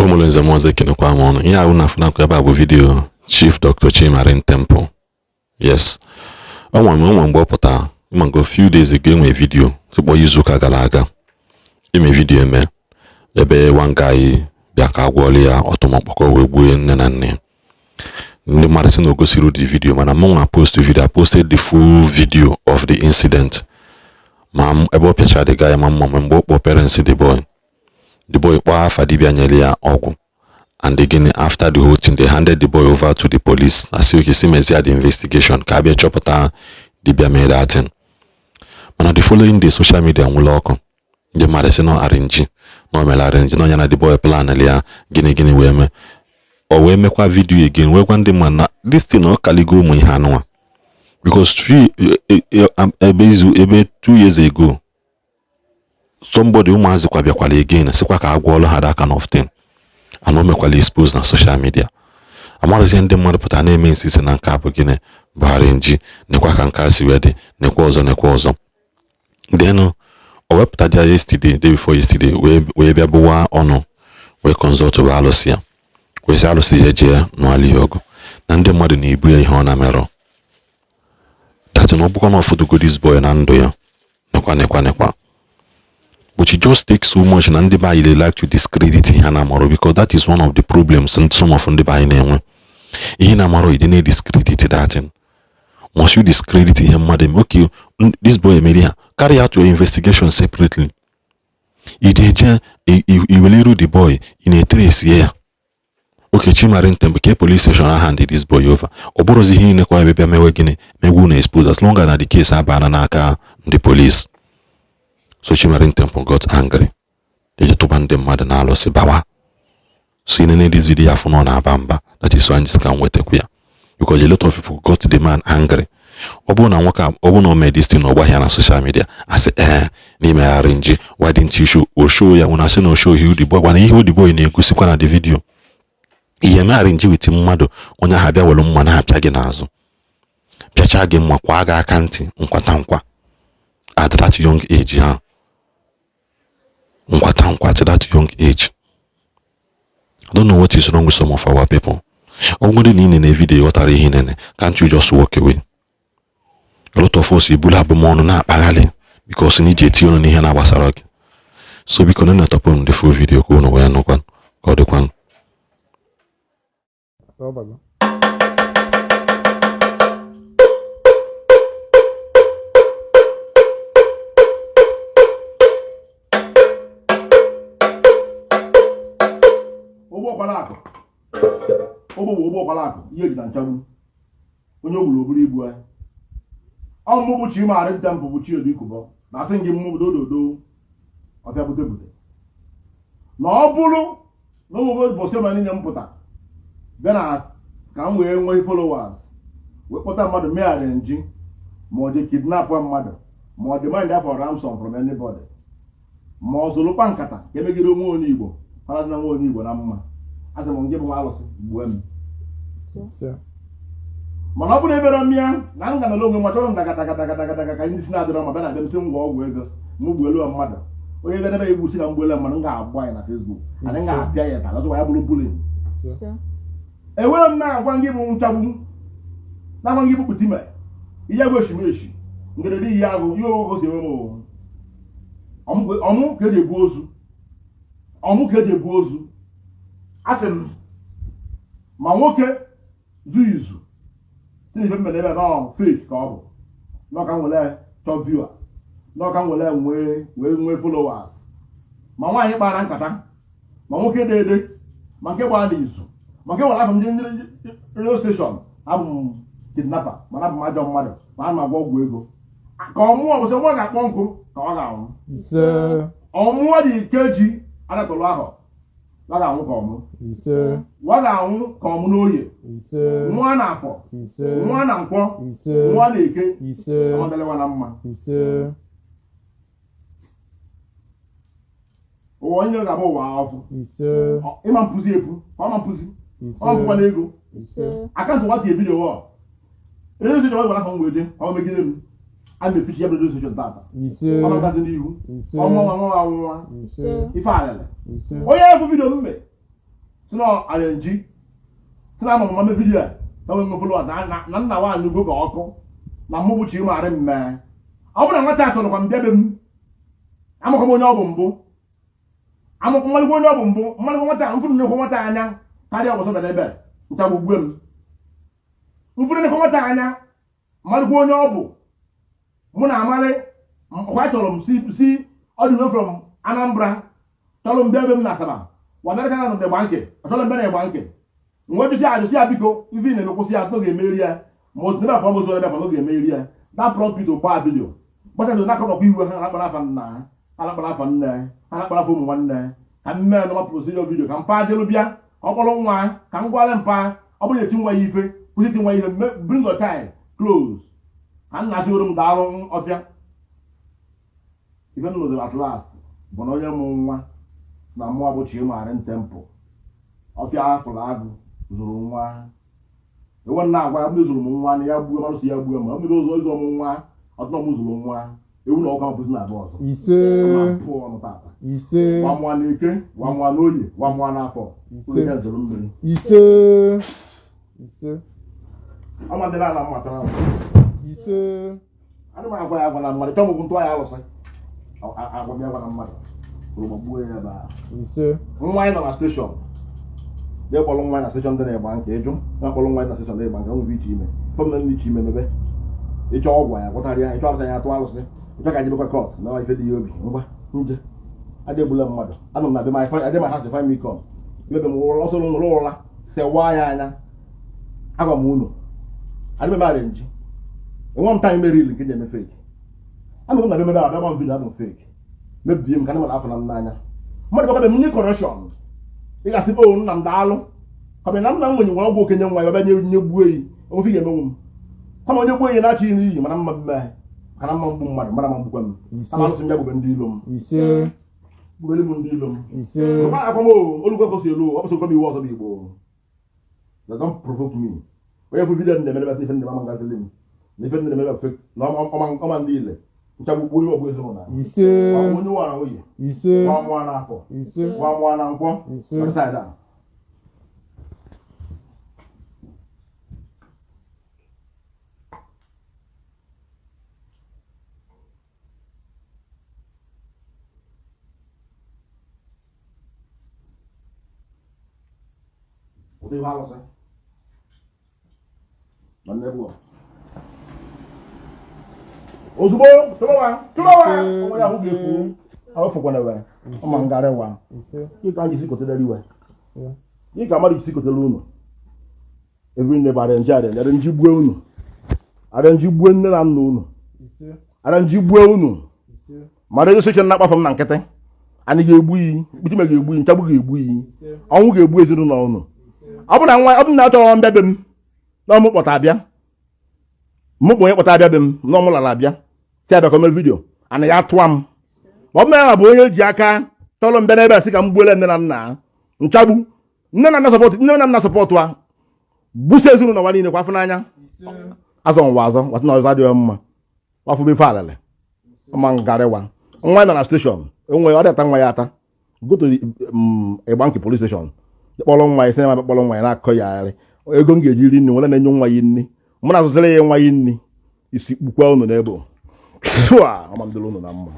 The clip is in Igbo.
Mụrụ nze m ọzọ, ekenekwa m ụnụ. Ihe ahụ na-afụ nakwa ebe a bụ video Chief Dr. Chimarin Temple. Yes, ọ nwe nwe mgbe ọ pụtara ịmago few days ago, enwe video tụkpọ izuụka gara aga, ime video eme ebe one guy bịa ka agwọọla ya ọtụmọkpọkọ wee gbuo nne na nne ya. Ndị mmadụ sị na o gosiri the video, mana mụ nwa post video. I posted the full video of the incident, ma ebe ọ pịachara the guy, ma mma ma mgbe ọ kpọọ parents the boy, the boy kpọọ afa dibịa nyere ya ọgwụ. And again, after the whole thing, they handed the boy over to the police, asị okay, si mezie the investigation ka abịa chọpụta dibịa mere that thing. Mana the following day, social media nwụrụ ọkụ. Ndị mmadụ sị na arrange, na o mere arrange, na onye na the boy plan ya, gịnị gịnị wee mee. O wee mekwa video again, wee gwa ndị mmadụ na this thing ọ kaligo ụmụ ihe anụnwa, because ebe izu ebe 2 years ago, somebody, ụmụazị kwa bịakwara again, sịkwa ka agwọọlụ ha that kind of thing, and o mekwala expose na social media. Amarazie ndị mmadụ pụtara na-eme nsisi na nke a bụ gịnị bụ arrange, nekwa ka nke a si wee dị, nekwa ọzọ, nekwa ọzọ. Then o wepụta dia yesterday, day before yesterday, wee bịa bụwa ọnụ, wee consult bụ alụsị ya, wee sị alụsị ya jee nụọla ya ọgụ na ndị mmadụ na-ebu ya ihe ọ na-emerọ that na ọ bụkwa na ọfọdụgo this boy na ndụ ya, nekwa nekwa nekwa. But it just takes so much na ndị be anyị, they like to discredit ihe a na-amarụ, because that is one of the problems some of ndị be anyị na-enwe. Ihe na-amarụ, ị na-discredit that thing. Must you discredit ihe mmadụ eme? Okay, this boy emere ha, carry out your investigation separately. Ị ga-eje iweliru the boy, ị na-etrace ya. Okay, Chimarin Temple ka police station hand this boy over. Ọ bụrụzi ihe niile ebe bịa mewe gịnị, megwu na expose, as long as na the case abana n'aka ndị police. So Chimarin Temple got angry, eji tụba ndị mmadụ na alụsị bawa. So inene this video, afụ na ọ na-aba mba. That is why anyị ka m wetakwu ya, because a lot of people got the man angry. Ọ bụrụ na nwoke a, ọ bụrụ na o mee this thing, ọ ya na social media, asị ee n'ime arrange, why didn't you show o show ya? Nwena asị na o show ihe the boy, mana ihe the boy na-egosikwa na the video, ihe mee arrange with mmadụ, onye ahụ abịa were mma na-apịa gị n'azụ, pịachaa gị mma, kwa gị aka ntị nkwata nkwa at that young age ha, nkwata nkwa at that young age. I don't know what is wrong with some of our people. Ọ bụrụ na ị nene video, ghọtara ihe nene, can't you just walk away? A lot of us ebulu abụmọnụ na-akpaghalị because na iji etinye ọnụ n'ihe na-agbasara gị. So biko, na natọpụ m the full video ka unu wee nụkwa ka ọ dịkwanụ. Ọbago. Ụgbọ ọkwala akụ, ụgbọ bụ ụgbọ ọkwala akụ, ihe eji na nchagbu onye o gburu oburu ibu anyị. Ọmụmụ bụ Chimarin Temple bụ Chiedu Ikubo na asị gị mmụ dododo ọbịa bute bute na ọ bụrụ na ụmụ ụbọchị ọbụla niile m pụta bịa na ka m wee nwee followers, wee kpọta mmadụ mee arrange, ma ọ dị kidnap mmadụ, ma ọ demand for ransom from anybody, ma ọ zụlụkwa nkata ka emegide onwe onye Igbo fara na nwa onye Igbo na mma, asị m nke bụ nwa alụsị gbuo m. Ise. Mana ọ bụrụ ebere m ya na m ga nọrọ onwe m, chọrọ m daga daga daga daga daga ka ndị si na-adịrọ ma bịa na abịa m sị ngwa ọgwụ ego m gbuelu mmadụ, onye bịa ebe egwu si na mgbuelu mmadụ, m ga-agba ya na Facebook, adị m ga-apịa ya taa ọzọ ya bụrụ bullying. Ise. Enwere m na-agwa ngị bụ nchagbu, na-agwa ngị bụ kputime ihe agụ eshimeshi ngerede iyi agụ ihe ogogo si enwe m ọmụ ka eji ebu ozu, ọmụ ka eji ebu ozu. Asị m ma nwoke zu izu si ife mmere ebe nọ fake ka ọ bụ n'ọka nwere top viewer, n'ọka nwere nwee wee nwee followers, ma nwaanyị kpara nkata, ma nwoke dede, ma nke gbara n'izu, ma nke nwere afọ ndị radio station, abụ m kidnapper, mana abụ m ajọ mmadụ, ma ana m agwọ ọgwụ ego ka ọmụọ bụsị nwa ga-akpọ nkụ ka ọ ga-anwụ. Ise. Ọmụọ dị ike ji adatọrọ ahụ ọ ga-anwụ ka ọmụ. Ise. Ọ ga-anwụ ka ọmụ n'oye. Ise. Nwa na afọ. Ise. Nwa na nkwọ. Ise. Nwa na eke. Ise. Ọmadịlịwa na mma. Ise. Ụwa onye ga-abụ ụwa afụ. Ise. Ịma mpụzi epu ka ọma mpụzi. Ise. Ọ bụkwa n'ego. Ise. Akaụntụ nwata ebido wọ redio station gwara afọ m wee je ka ọ megide m, a na-efichi ya bụ redio station tata. Ise. Ọ nọgazi n'ihu. Ise. Ọnwa nwa nwa nwa. Ise. Ife alịlị. Ise. Onye efu video mme. Si na arrange si na ama mame video a na nwe follower na nna nwaanyị ugo ka ọkụ na mụ bụ Chimarị mme. Ọ bụrụ na nwata a chọrọkwa m bịa be m, amakwa m onye ọ bụ mbụ, mmalịkwa onye ọ bụ mbụ, mmalịkwa nwata a, mfụrụ nnekwa nwata anya karịa ọbọsọ bịara ebe nchagbu gbue m, mfụrụ nnekwa nwata anya mmalịkwa onye ọ bụ. Mụ na amalị kwa chọrọ m si all the way from Anambra chọrọ m bịa ebe m na Asaba wadara na mgbe Igbanke chọrọ m bịa na Igbanke nwe jụsị ajụsị ya biko ife na-eme kwụsị ya n'oge emeri ya ma otu n'ebe afọ mozu ebe afọ n'oge emeri ya that prompt to gbaa video gbachado na-akọrọkwa iwe ha na-akpara afa nna ha na-akpara afa nne ha na-akpara afa ụmụ nwanne ka m mee nọma procedure video ka mpa jelu bịa ka ọ kpọrọ nwa ka m gwara mpa ọ bụrụ eti nwa ya ife kwụsị iti nwa ya ife, bring your child close ka nna sị m daalụ ọfịa. Ife m nụziri at last bụ na onye mụ nwa na mmụọ bụ Chimarị Temple ọfịa afụrụ agụ zụrụ nwa ewe nna agwa ya zụrụ m nwa na ya gbuo marụsị ya gbuo ma mmiri ụzọ ịzụ ọmụ nwa ọtụtụ m zụrụ nwa ewu na ọkụ mapụzi na abụọ ọzọ. Ise. Pụọ ọnụ tata. Ise. Wa mụọ na eke, wa mụọ na oye, wa mụọ na afọ. Ise. Ụlọ zụrụ mmiri. Ise. Ise. Ọma ndị na-ana mmatara. Ise. Ana m agwa ya agwa na mmadụ chọọ m okwu ntụ ya alụsị agwa m ya agwa na mmadụ kwuru gbagbuo ya ebe ahụ. Ise. Nwa anyị nọ na station jee kpọrọ nwa anyị na station dị na Igbanke ịjụ na kpọrọ nwa anyị na station dị Igbanke nwere iche ime fọm na ndị iche ime mebe ịchọ ọgwụ ya gwọtara ya ịchọ arụsị ya atụ alụsị ịchọ ka jebekwa court na ife dị ya obi ngwa nje adị egbula mmadụ anọ m na be my adị my house find me come ebe m ụlọ ọsọ ụlọ ụla sewa ya anya agwa m unu adị m arrange enwe m time mere nke ji eme fake anọ m na be mebe abịa gba m video abụ m fake mebie m ka ndị mmadụ afọ na m n'anya mmadụ gbakọbe m nye correction ị ga-asị o nna m daalụ ka bụ na nna m nwenye nwere ọgwụ okenye nwa ya ọbịa nye nye gbuo eyi ofe ga-emenwu m kama onye gbuo eyi na-achị n'iyi mana mma mme kana mma mgbu mmadụ mara ma mgbukwa m Ise. kama alụsị m ya gbube ndị ilo m Ise. gbubere m ndị ilo m Ise. akwa m olugwe kwụsị elu ọ bụsị m iwu ọzọ bụ Igbo. They don't provoke me. Onye bụ video na-emere ife ndị mama ngazili m na ife ndị na-emere fake na ọma ndị ile nchagbukwu onye ọbụ ezinụlọ na Ise. onye nwa na oyi Ise. nwa mụọ na afọ Ise. nwa mụọ na nkwọ. Ise. Other side a. Ụdị ihe alụsị na nne bụ ozugbo tụrụwa tụrụwa onwe ya ahụ ga-ekwu ahụ fụkwana we ọma ngarị wa. Ise. Ịka anyị si kotere iwe. Ise. Ịka mmadụ si kotere unu every nne bụ arrange arrange arrange gbuo unu arrange gbuo nne na nna unu. Ise. Arrange gbuo unu. Ise. Mara ego socha na-akpafọ m na nkịtị anyị ga-egbu iyi mkpịtị ga-egbu iyi nchagbu ga-egbu iyi. Ise. Ọnwụ ga-egbu ezinụlọ unu. Ọ bụ na nwa ọ bụ na achọrọ mbịa be m na ọmụ kpọta abịa mụ kpọ onye kpọta abịa be m na ọmụ lara abịa si abịa ka o mee video ana ya tụọ m ma ọ bụ na ya bụ onye ji aka tọrọ mbịa n'ebe a sị ka m gbuole nne na nna nchagbu nne na nna support nne na nna support a gbusa ezinụlọ nwa niile kwa afọ n'anya. Ise. Azọ nwa azọ watụ na ọzọ adịghị mma wafụbe ife alịlị ọma ngarịwa nwa nọ na station enwe ọ dịata nwa ya ata go to Igbanke police station kpọrọ nwa ya sị na kpọrọ nwa ya na-akọ ya agharị ego m ga-eji ri nri nwere na-enye nwa ya nri mụ na azụzịrị ya nwa ya nri isi kpukwa unu n'ebe ọma m dịrị unu na mma.